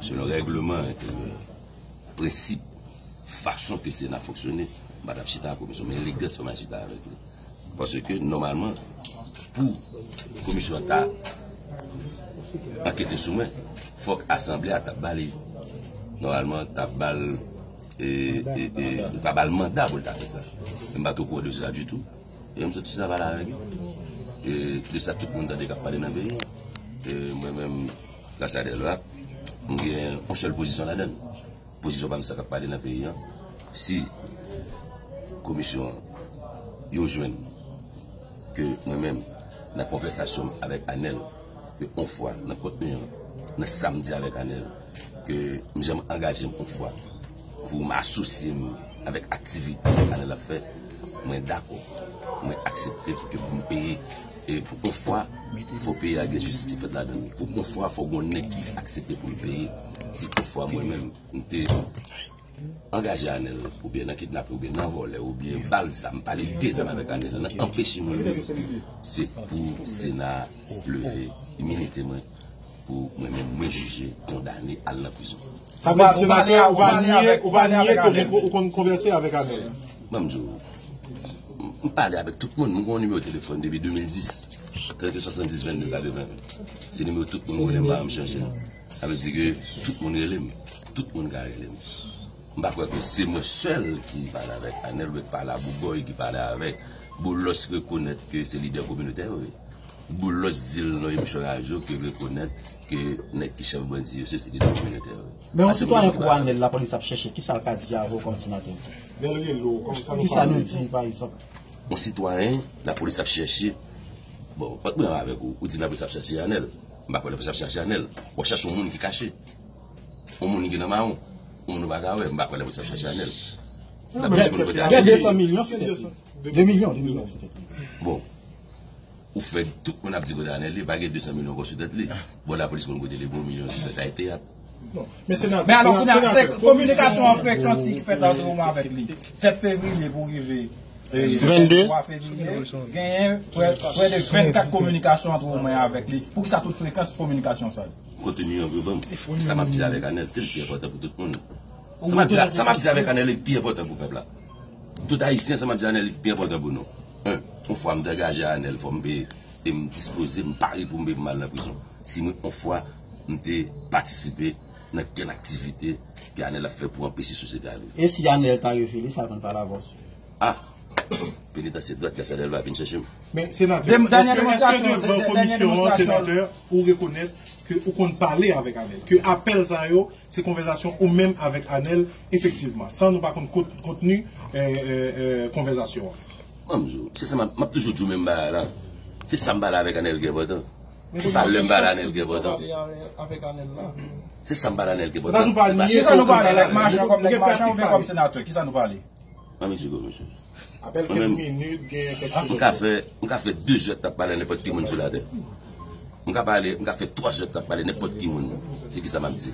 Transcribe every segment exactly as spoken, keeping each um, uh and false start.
Selon règleman enteryè, prensip, fason ke Sena fonksyone, m pa t ap chita ak komisyon, men elegans fè m al chita avèk li. Paske, nòmalman, pou komisyon an ta ankete sou mwen, fòk asanble a ta ba li, nòmalman, ta ba l, e, e, e, ta ba l manda pou l ta fè sa. Men m pa t okouran de sa ditou. E m sot chita pale avèk yo. E de sa tout moun tande k ap pale nan peyi an. E mwen menm, Gracia Delva, m gen yon sèl pozisyon ladan l. Pozisyon pa m sa k ap pale nan peyi an. Si komisyon an, yo jwenn ke mwen menm, nan konvèsasyon m avèk Anèl, ke on fwa, nan kontni an, nan sa m di avèk Anèl, ke m janm angaje m on fwa pou m asosye m avèk aktivite Anèl ap fè, mwen dakò, mwen aksepte pou ke pou m peye. E pou on fwa, fò peyi a gen jistis ki fèt ladan l. Pou on fwa, fò gen yon nèg ki aksepte pou l peye. Si on fwa mwen menm, m te angaje Anèl, oubyen nan kidnape, oubyen nan vòlè, oubyen ba l zam, pale de zam avèk Anèl, nan anpeche moun viv, se pou Sena leve iminite mwen, pou mwen menm, mwen jije, kondane, al nan prizon. Sa vle di, senatè, ou pa nye, ou pa nye ke ou konn konvèse avèk Anèl? Ban m di w, m pale avèk tout moun, m gen yon nimewo telefòn depi de mil dis, trente soixante-dix vingt-deux quatre-vingts. Se nimewo tout moun konnen, m pa janm chanje l. Sa vle di ke tout moun rele m. Tout moun ka rele m. M pa kwè ke se mwen sèl ki pale avèk Anèl, ou ki pale a Bougòy, ki pale avèk Boulos, rekonèt ke se lidè kominotè yo ye. Boulos di l nan emisyon radyo ke rekonèt ke nèg ki chèf bandi yo, se, se lidè kominotè yo ye. Men yon sitwayen kou Anèl, lapolis ap chèche, kisa l ka di avè w kòm senatè? Lè l rele w, kòm sa nou pale. Kisa nou di, pa egzanp? Yon sitwayen, lapolis ap chèche. Bon, pa t pwoblèm avèk ou. Ou di lapolis ap chèche Anèl. M pa kwè lapolis ap chèche Anèl. W ap chèche yon moun ki kache. Yon moun ki nan mawon. Yon moun ou pa ka wè. M pa kwè lapolis ap chèche Anèl. Lapolis konn kote Anèl ye. Gen de san milyon sou tèt li. De milyon, de milyon sou tèt li. Bon. Ou fè tout moun ap di kote Anèl ye, pa gen de san milyon ankò sou tèt li. Bon, lapolis konn kote l ye, bon, milyon sou tèt la, e teyat. Men alò, kounye a, se kominikasyon an frekans ki fèt ant ou menm avèk li. Sèt fevriye pou rive, e, venntwa fevriye, genyen prè, prè de vennkat kominikasyon ant ou menm avèk li. Poukisa tout frekans kominikasyon sa yo? Kontni an pou yo ban m. Sa m ap di avèk Anèl, se l ki enpòtan pou tout moun. Sa m ap di, sa m ap di avèk Anèl, li pi enpòtan pou pèp la. Tout Ayisyen, sa m ap di Anèl, li pi enpòtan pou nou. Yon fwa m te angaje Anèl, fò m peye. E m dispoze, m pare pou m peye pou m al nan prizon. Si mwen, yon fwa, m te patisipe nan kenn aktivite ke Anèl ap fè pou anpeche sosyete a viv. E si Anèl ta revele, sa l konn pale avè w sou? Ah! Penitansye dwat, Gracia Delva vin chèche m. Men, senatè, èske, èske devan komisyon an, senatè, ou rekonèt ke ou konn pale avèk Anèl, ke apèl sa yo, se konvèsasyon ou menm avèk Anèl, efektivman, san nou pa konn kont-, kontni, e, e, e, konvèsasyon an? Ban m di w, se sa m ap, m ap toujou di w menm bagay la. Se sa m pale avèk Anèl ki enpòtan. Se pa lè m pale Anèl ki enpòtan. Se sa m pale Anèl ki enpòtan. Kisa nou pale, nèg machan kòm nèg machan oubyen kòm senatè? Kisa nou pale? Ban m egzplike w, mesye. Apèl kenz minit, gen kèk... M ka fè, m ka fè de zè t ap pale nenpòt ki moun sou latè. M ka pale, m ka fè twa zè t ap pale nenpòt ki moun. Se kisa m ap di?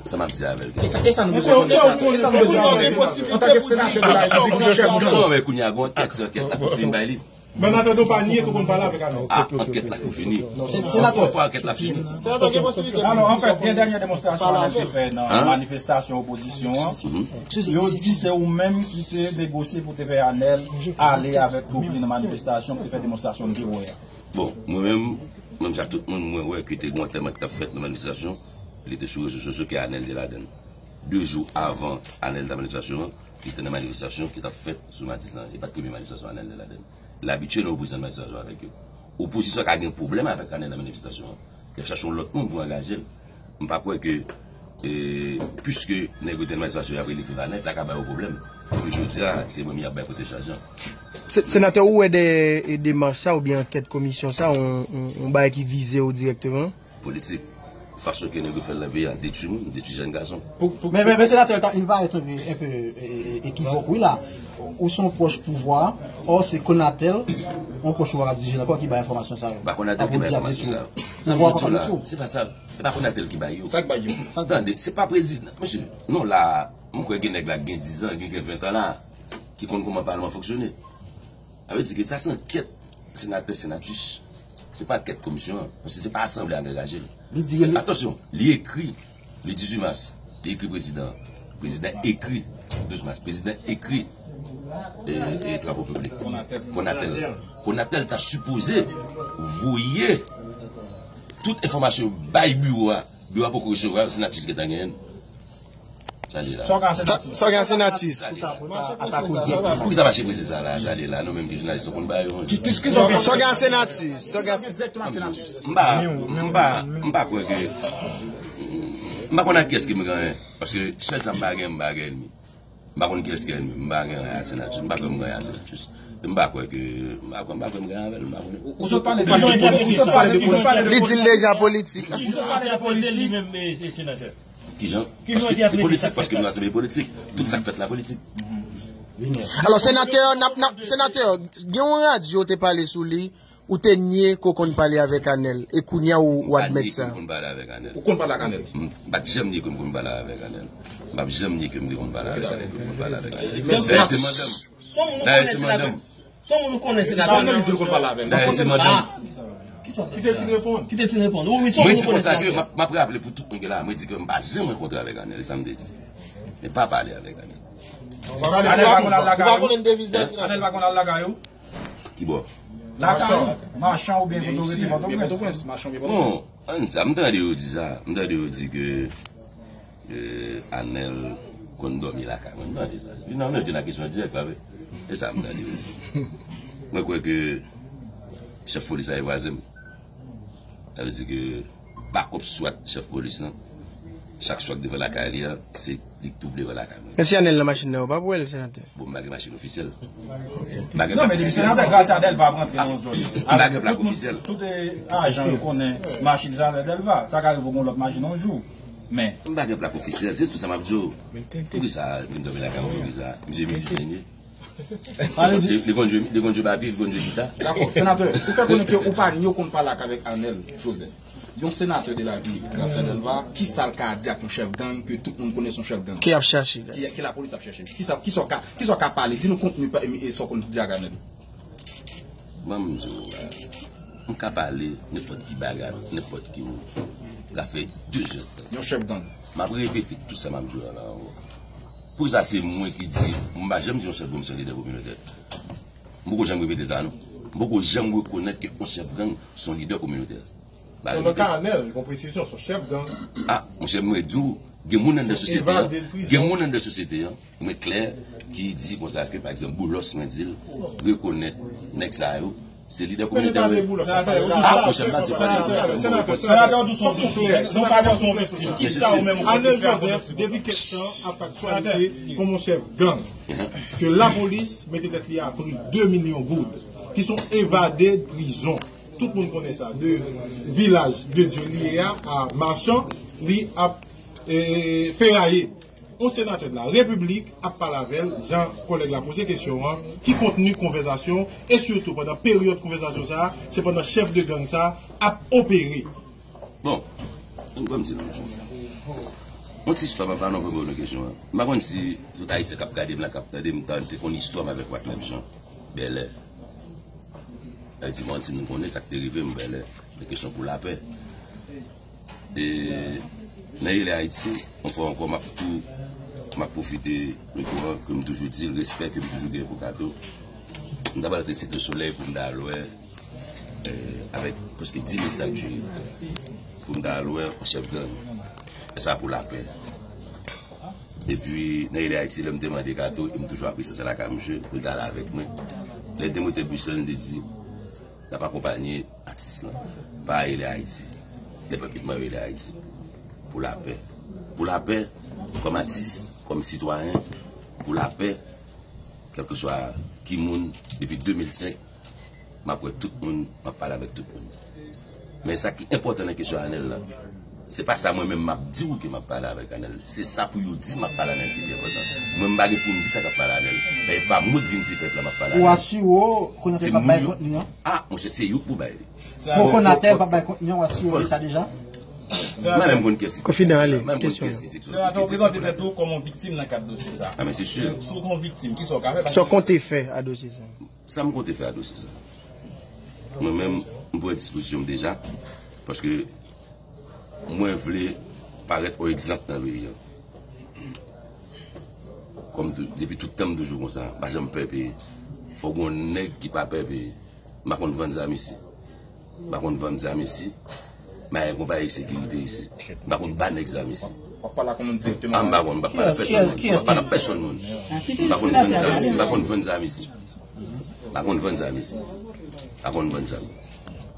Sa m ap di avè l. E sa, e sa nou bezwen konnen sa. E sa nou bezwen konnen sa. Antanke senatè de la Repiblik, Michel Bouchard. Kòman wè kounye a, gon tèks ankèt la, pou fin bay li. Men an atandan, w pa nye ke w konn pale avèk Anèl. Ah, ankèt la tou fini. Senatè. Fò ankèt la fini. Alò, anfèt, gen dènye demonstrasyon Anèl te fè nan manifestasyon opozisyon an. Yo di se ou menm ki te negosye pou te fè Anèl ale avèk gwoup li nan manifestasyon pou te fè demonstrasyon de wè a. Bon, mwen menm, menm jan tout moun, mwen wè ke te gen yon antèman ki t ap fèt nan manifestasyon. Li te sou rezo sosyo ke Anèl te ladan l. De jou avan Anèl t nan manifestasyon an, li te nan manifestasyon ki t ap fèt sou Matizan. E pa t premye manifestasyon Anèl te ladan l. L abitye nan opozisyon nan manifestasyon avèk yo. Opozisyon ka gen pwoblèm avèk Anèl nan manifestasyon an. Y ap chache yon lòt moun pou angaje l. M pa kwè ke, e, piske nèg yo te nan manifestasyon, y ap rele viv Anèl, sa ka ba yo pwoblèm. Pou jodi a, se mwen menm y ap bay pote chaj lan. Se-, senatè, ou wè de, e, demach sa oubyen ankèt komisyon sa, yon, yon, yon bagay ki vize w dirèkteman? Politik. Fason ke nèg yo fè l nan peyi a, detwi moun, detwi jèn gason. Men, men, men senatè, li parèt enpe, enpe, e, e, ekivòk, wi, la. Ou se yon pwòch pouvwa, ò, se Conatel, yon pwòch pouvwa k ap dirije l ankò, ki bay enfòmasyon sa yo. Pa Conatel ki bay enfòmasyon sa yo. Pouvwa pa pale sou. Se pa sa. Se pa Conatel ki bay yo. Sa k bay yo? Tande, se pa prezidan. Mesye, nou la, mwen kwè gen nèg la ki gen diz an, gen, gen ven an la, ki konn kòman palman fonksyone. Sa vle di ke sa se ankèt senatè Senatus. Se pa ankèt komisyon an. Paske se pa asanble a ki angaje l. Li di, se, atansyon, li ekri. Le dizuit mas, li ekri prezidan. Prezidan ekri, douz mas, prezidan ekri e, e travo piblik. Konatel. Konatel ta sipoze voye tout enfòmasyon bay biwo a. Biwo a poko resevwa, Senatus gentan genyen l. Sa li la. Sa w gen a Senatus? Sa w gen a Senatus? Pou ki sa mache prese sa la, sa li la, nou menm ki jounalis, nou konn bagay yo. Sa w gen a Senatus? Sa w gen a Senatus? M pa, m pa, m pa kwè ke, m pa konn ak kiyès ke m gen anyen. Paske sèl sa m pa gen, m pa gen ènmi. M pa konn kiyès ki ènmi m, m pa gen anyen a Senatus, m pa kwè m gen anyen a Senatus. M pa kwè ke, m pa kwè, m pa kwè m gen anyen avè l, m pa konnen. Ou sot pale de politik, ou sot pale de politik. Li di l deja politik. Ou sot pale de politik. Li menm, e, e senatè. Kijan? Paske se politik, paske nou nan sèvi politik. Tout sa k fèt la politik. Alò, senatè, n ap, n ap, senatè, gen yon radyo te pale sou li, ou te nye ke w konn pale avèk Anèl, e kounye a ou, ou admèt sa. M pa nye ke m konn pale avèk Anèl. Ou konn pale ak Anèl? M pa t janm nye ke m konn pale avèk Anèl. M p ap janm nye ke m te konn pale avèk Anèl, ke m konn pale avèk Anèl. Dayè, se mandan m. Dayè, se mandan m. Son moun ou konnen senatè. Kòman li di l konn pale avè l? Dayè, se mandan m. Ki sa? Ki te fin reponn? Ki te fin reponn? Wi, wi, son moun ou konnen senatè. Mwen di konsa ke, m ap, m ap raple pou tout moun ki la, mwen di ke m pa janm rankontre avèk Anèl, e sa m te di. E pa pale avèk Anèl. Anèl pa konn al lakay ou? Anèl pa konn al lakay ou? Ki bò? Lakay ou? Machan oubyen kote w rete Pòtoprens? Pòtoprens, Machan oubyen Pòtoprens? Bon, ann sa, m tande yo di sa. M tande yo di ke E, Anèl konn dòmi lakay mwen. M tande sa. Li nan, nan, nan kesyon dirèk la, wi. E sa m tande osi. Mwen kwè ke chèf polis la e vwazen m. Sa vle di ke bakòp swat chèf polis lan, chak swat devan lakay li an, se li k toujou devan lakay mwen. Men si Anèl nan machin nan, ou p ap wè l, senatè? Bon, m pa gen machin ofisyèl. M pa gen plak ofisyèl. Non, men depi senatè Gracia Delva ap rantre nan zòn. M pa gen plak ofisyèl. Tout, e, ajan yo konnen machin senatè Delva. Sa ka rive w gen yon lòt machin yon jou. Men. M pa gen plak ofisyèl, se tout sa m ap di w. Poukisa vin dòmi lakay mwen, poukisa? Misye mizisyen li ye. Li, li konn jwe, li konn jwe batri, li konn jwe gita. Dakò, senatè, ou fè konnen ke ou pa ni yo konn pale ak avèk Anèl Joseph. Yon senatè de la vil, Gracia Delva, ki sa l ka di ak yon chèf gang ke tout moun konnen se yon chèf gang? Ki ap chache, ki, ki lapolis ap chache? Ki sa, ki sa w ka, ki sa w ka pale? Di nou kontni pa, e, e sa w konn di ak Anèl. Ban m di w, m ka pale nenpòt ki bagay, nenpòt ki moun. L ka fè de zè tan. Yon chèf gang. M ap repete tout sa m ap di w la ankò. Pou sa, se mwen ki di, m pa janm di yon chèf gang se yon lidè kominotè. M poko janm repete sa, non. M poko janm rekonèt ke yon chèf gang se yon lidè kominotè. Nan ka Anèl, gon presizyon, se yon chèf gang. A, monchè, mwen di w, gen moun anndan sosyete an, gen moun anndan sosyete an, mwen klè, ki di konsa ke, pa egzanp, Boulos, mwen di l, rekonèt nèg sa yo, se lidè kominotè yo ye. A, monchè, m pa di w pa de Boulos, mwen rekonèt. Senatè, di w se yon viktim. Non, pa di w se yon viktim. Kisa ou menm ou Anèl Joseph, depi kèk tan, ap aktyalite kòm yon chèf gang, ke lapolis mete tèt li a pri de milyon goud, ki se yon evade prizon. Tout moun konnen sa. De vilaj de Dye li ye a, a Machan, li ap, e, feraye. Yon senatè de la repiblik ap pale avè l, jan kòlèg la poze kesyon an, ki kontni konvèsasyon, e sitou pandan peryòd konvèsasyon sa a, se pandan chèf de gang sa a ap opere. Bon, ann pran m ti nan yon. Yon ti istwa, m ap ba nou reponn kesyon an. M pa konn si tout Ayisyen k ap gade m la, k ap tande m, ta te konn istwa m avèk Wyclef Jean Bèlè. Sa di m, si nou konnen sa k te rive m, Bèlè, de kesyon pou lapè. E nan Rele Ayiti, yon fwa ankò, m ap tou, m ap pwofite, le kouran ke m toujou di l, respè ke m toujou gen pou Kato. M ta pral te Site Solèy pou m ta al wè, e, avèk prèske dis mil sak diri, pou m ta al wè yon chèf gang. E sa pou lapè. Epi, nan Rele Ayiti, lè m te mande Kato, e m toujou apresye sa lakay misye, pou l t ale avèk mwen. Lè l te monte bis lan, li te di, l ap akonpanye atis lan. Pa Rele Ayiti. Lè pèp li t mande Rele Ayiti. Pou lapè. Pou lapè, kòm atis, kòm sitwayen, pou lapè, kèlkeswa ki moun, depi de mil senk, m ap wè tout moun, m ap pale avèk tout moun. Men sa ki enpòtan nan kesyon Anèl la, se pa sa mwen menm m ap di w ke m ap pale avèk Anèl. Se sa pou yo di m ap pale Anèl ki pi enpòtan. Mwen, m pa gen pou m di sa k ap pale Anèl. Men e pa mwen k vin di pèp la m ap pale Anèl. Ou asire w konnen se pèp ap bay kontni an? A, monchè, se yo k pou bay li. Pou konnen atè p ap bay kontni an, ou asire w de sa deja? M pa menm konn kiyès ki konfidan, ale, kesyon. Senatè, ou prezante tèt ou kòm yon viktim nan kad dosye sa. A, men se si. Si w se yon viktim, kisa w ka fè? Sa w konte fè a dosye sa? Sa m konte fè a dosye sa? Mwen menm, m pran dispozisyon m deja, paske mwen vle parèt yon egzanp nan peyi a. Kòm tou, depi tout tan m toujou konsa, m pa janm pè peye. Fòk gon nèg ki pa pè peye. M pa konn vann zam isi. M pa konn vann zam isi. M pa gen konpayi sekirite isi. M pa konn ba nèg zam isi. W ap pale ak yon moun direkteman. Ah, m pa konn, m pa pale ak pèsonn moun. M pa pale ak pèsonn moun. M pa konn vann zam, m pa konn vann zam isi. M pa konn vann zam isi. M pa konn vann zam.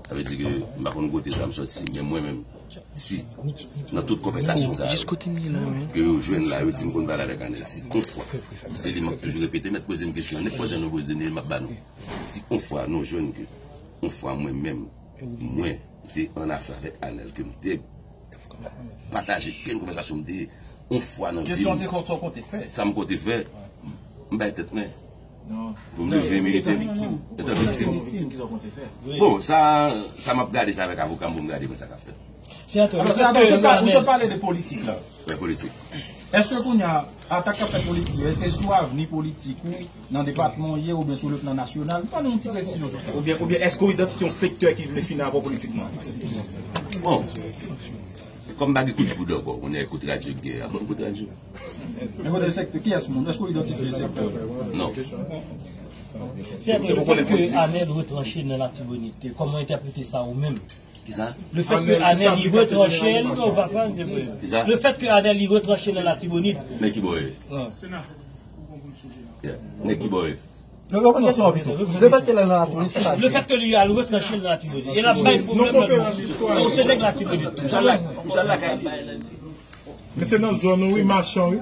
Sa vle di ke m pa konn kote zam sòti, men mwen menm, si nan tout konvèsasyon sa yo, ke yo jwenn la, yo di m konn pale avèk Anèl, si yon fwa, se li m ap toujou repete, mèt poze m kesyon, nenpòt jan nou poze m li, m ap ba nou. Si yon fwa nou jwenn ke, yon fwa mwen menm, mwen te an afè avèk Anèl, ke m te pataje kenn konvèsasyon m te, yon fwa nan vi m. Kesyon se sa w konte fè. Sa m konte fè, m bay tèt mwen. Pou m leve milite. Etan viktim. Etan viktim. Bon, sa, sa m ap gade sa avèk avoka m pou m gade mwen sa k ap fèt. Senatè, alò, senatè, ou sot pa-, ou sot pale de politik la. Wè, politik. Èske kounye a, atak k ap fèt politik yo, èske sou avni politik ou nan depatman w ye oubyen sou le plan nasyonal? Ban nou yon ti presizyon sou sa. Oubyen, oubyen èske w idantifye yon sektè ki vle fini avè w politikman? Bon, kòm m pa gen kout poud ankò, kounye a kout radyo k gen, a konn kout radyo. Men kote sektè, kiyès moun? Èske w idantifye sektè? Non. Senatè, le fèt ke Anèl retranche nan Latibonit, kòman w entèprete sa ou menm? Kisa? Le fèt ke Anèl li retranche l, non, papa, se vre. Kisa? Le fèt ke Anèl li retranche nan Latibonit. Nèg ki bò ye? Yeah. Nèg ki bò ye? Non, reponn kesyon an pito. Le fèt ke l nan Latibonit, se sa. Le fèt ke li al retranche l nan Latibonit. E l ap bay pwoblèm nan. Ou se nèg Latibonit tou. Misye al lakay li. Men se nan zòn ou wi, Machan wi.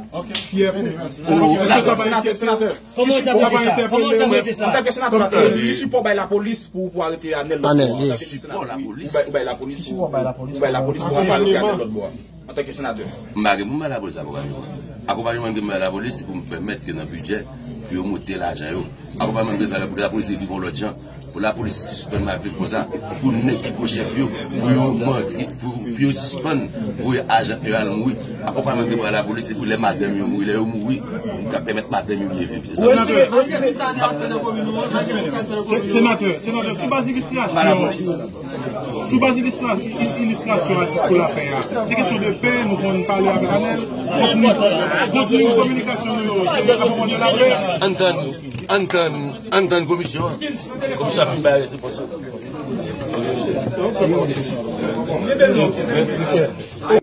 Fyèf ou. Èske sa pa enkyete w? Senatè, senatè. Kòman w entèprete sa? Kòman w entèprete sa? Antanke senatè, li sipò bay lapolis pou, pou arete Anèl lòt bò a. Anèl, wi. Sipò lapolis. Ou bay, ou bay lapolis pou, ou bay lakonpanyman pou arete Anèl lòt bò a. Antanke senatè. M pa gen pou m bay lapolis akonpanyman. Akonpanyman ke m bay lapolis, se pou m pèmèt ke nan bidjè, pou yo moute lajan yo. Akonpanyman ke m bay lapolis, lapolis viv yon lòt jan. Pou lapolis sispann mal viv konsa, pou nèg ki gwo chèf yo, pou yo manti, pou, pou yo sispann voye ajan yo al mouri. Akonpayman ke pran lapolis, se pou lè madanm yo mouri, lè yo mouri, pou ka pèmèt madanm yo byen viv. Se sa. Ou estime, ou estime sa ki ap fèt nan komin ou an? Se, senatè, senatè, sou baz ilistrasyon, sou baz ilistra-, il-, ilistrasyon a diskou lapè a, se kesyon de pè, nou konn pale avèk Anèl, kontni, kontni kominikasyon nou yo, se a pwopo de lapè. Ann tann, ann tann, ann tann komisyon an. Komisyon ap fin bay resepons yo.